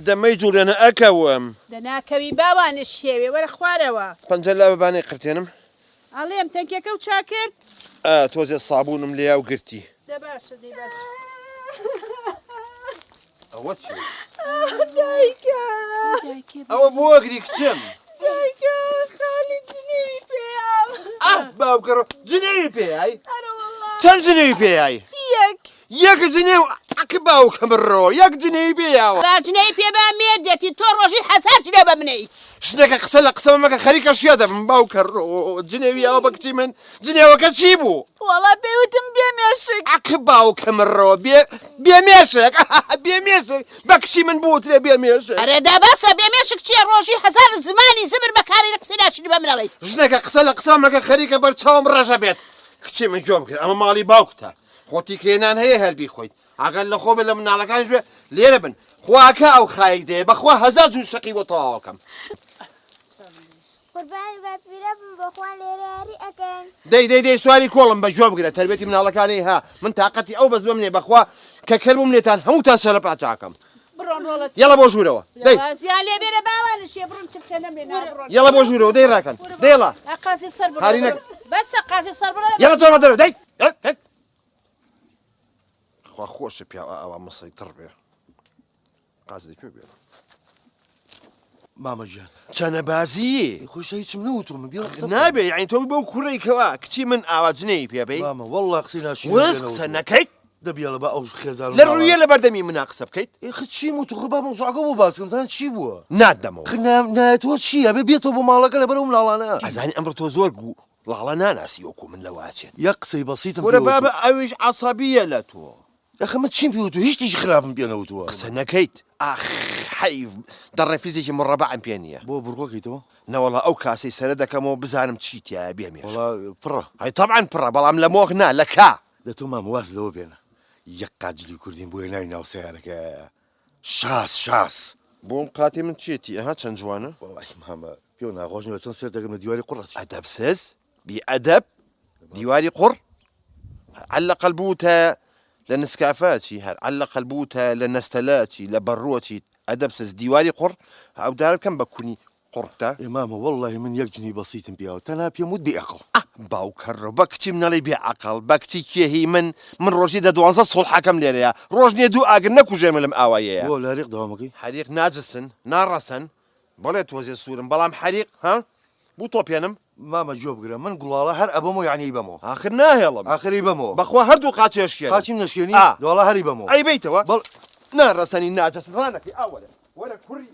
دە مەیجوڵێنە ئەکەوم. دە ناکەوی باوانت شێوێ وەرە خوارەوە. پەنجە لا بە بانەی قرتێنم. ئەڵێم تەنکیەکەو چاک کرد؟ ئا تۆزێ سابوونم لێیا و گرتی. دە باشە دەی باشە. ئەوە چیە؟ دایکە. ئەوە بۆ ئەگری کچم؟ دایکە خالی جنێوی پێیام. ئا باوکە ڕۆ جنێوی پێیای؟ ئەرە وەڵا. چەند جنێوی پێیای؟ یەک. یەک جنێو ئەک باوکم ڕۆ یەک جنێوی پێیاوە. با جنێوی پێ با مێردێتی تۆ ڕۆژی هەزار جنێو بە منەی. ژنەکە قسە لە قسەمە مەکە خەریکە شێ دەبم باوکە ڕۆ جنێوی یاوە بە کچی من جنێوەکە چی بوو؟ وەڵا پێی وتم بێ مێشک. ئەک باوکم ڕۆ بێ بێ مێشک بێ مێشک بە کچی من بوترێ بێ مێشک. ئەرێ دە بەسە بێ مێشک چیە ڕۆژی هەزار زمانی زبر بەکارێنی قسەی ناشرین بە من ئەڵێیت. ژنەکە قسە لە قسە مەکە خەریکە بەر چاوم ڕەشە بێت کچی من گوێ بگرە ئەمە ماڵی باوکتە خۆ تیکەیە نان هەیە هەر بیخۆیت ئاگات لە خۆ بێ لە مناڵەکانیش بێ لێرە بن خواکە ئەو خایک دەیە بەخوا هەزار جور شەقی بۆ تەواوەکەم. قوربانی باپیرە بم بەخوا لێرە یاری ئەکەن. دەی دەی دەی سواری کۆڵم بە گوێ بگرە تەربێتی مناڵەکانی ها من تاقەتی ئەو بەس بەم نیە بەخوا کە کەر بووم لێتان هەمووتان سەرەپاچاکەم. بڕۆن ڕۆڵە یەڵە بۆ ژوورەوە دەی. وازیان لێ بێنە باوانشیە بڕۆن ترکە نەمێ نا بڕۆن. یەڵە بۆ ژوورەوە دەی ڕاکەن دەیڵا. قازی سەر بڕۆ هاری نەکە. بەسە قازی سەر بڕۆ. یەڵە چۆمە دەرەوە دەی. خوا خۆشە پیاو ئاوا مسەیتڕ بێ. قازی دەکوێ بێ. مامە گیان. چەنە بازی. خۆشە هیچم نەوتووە من بێڵە قسە بکەم. نابێ یەعنی تۆ بەو کوڕەی کەوا کچی من ئاوا جنێوی پێ بەی. مامە وەڵڵا قسەی ناشیرینم وس پێ قسە نەوتووە. نەکەیت. دە بیێڵە با ئەو خێزان و لە مناڵانە. ڕوویە لەبەردەمی منا قسە بکەیت. ئێ خ چیم وت خۆ با مەوزوعەکە بۆ باس کەم زانم چی بووە. ناتدەمەوە. خ نا نایەتەوە چی ئەبێ بێتەوە بۆ ماڵەکە لەبەر ئەو مناڵانە. ئەزانی ئەمڕۆ تۆ زۆر گوو ڵاڵە ناناسی وەکوو من لەوە ئەچێت. یەک قسەی بەسیتم کورە پێ وتووە. بابە ئەویش عەسەبییە لە تۆ. ئەخە من چیم پێ وتووە هیچ شتێکی خراپم پێ نەوتووە. قسە نەکەیت ئاخ حەیف دەڕێفیزێکی مڕەبەعم پێ نییە. بۆ بڕکۆکەیتەوە؟ نەوەڵا ئەو کاسەی سەرە دەکەمەوە بزانم چی تیایە بێ مێشک. وەڵا پڕە. ئەی تەبعەن پڕە بەڵام لە مۆخ نا لە کا. دە تۆ مامە واز لەوە بێنە یەک قات جلی کوردیم بۆیە ناوی ناو سەیارەکەیە شاس شاس. بۆم قاتی من چیەتی ئەها چەند جوانە. وەڵاهی مامە پێو ناخۆش نیە چەند سێر دەکەم لە دیواری قوڕ ئەچی. ئەدەب سز بی ئەدەب دیواری قوڕ هەر عەلەقەل بوتە لە نسکافە ئەچی هەر عەلەقەل بوتە لە نەستەلە ئەچی لە بەڕوو ئەچیت ئەدەب سز دیواری قوڕ ئەو دارە بکەم بە کونی قوڕتە. ئێ مامە وەڵاهی من یەک جنی بەسیتم پیاوە تەنها پێم وت بێ ئەقڵ. ئە باوکەڕۆ بە کچی منەڵێی بێ عەقڵ بە کچی کێ هی من من ڕۆژی دە دوانزە سوڵحەکەم لێرەیە ڕۆژ نیە دوو ئاگر نەکوژێمە لەم ئاواییەیە. بۆ لە هەریق دەوامەکەی؟ حەریق ناجسن ناڕەسەن بەڵێ تۆزێ سوورم بەڵام حەریق ها بوو تۆپێنم. مامە گوێ بگرە من گوڵاڵە هەر ئەبەمەوە یەعنی ئەیبەمەوە. ئاخر ناهێڵم. ئاخر ئەیبەمەوە. بەخوا هەردوو قاچێ ئەشکێنم. قاچیم نەشکێنی؟ ئا. دواڵا هەر ئەیبەمەوە. ئەیبەیتەوە؟ بەڵ. ناڕەسەنی ناجسن ڕانەکەی ئا وەرە وەرە کوڕی.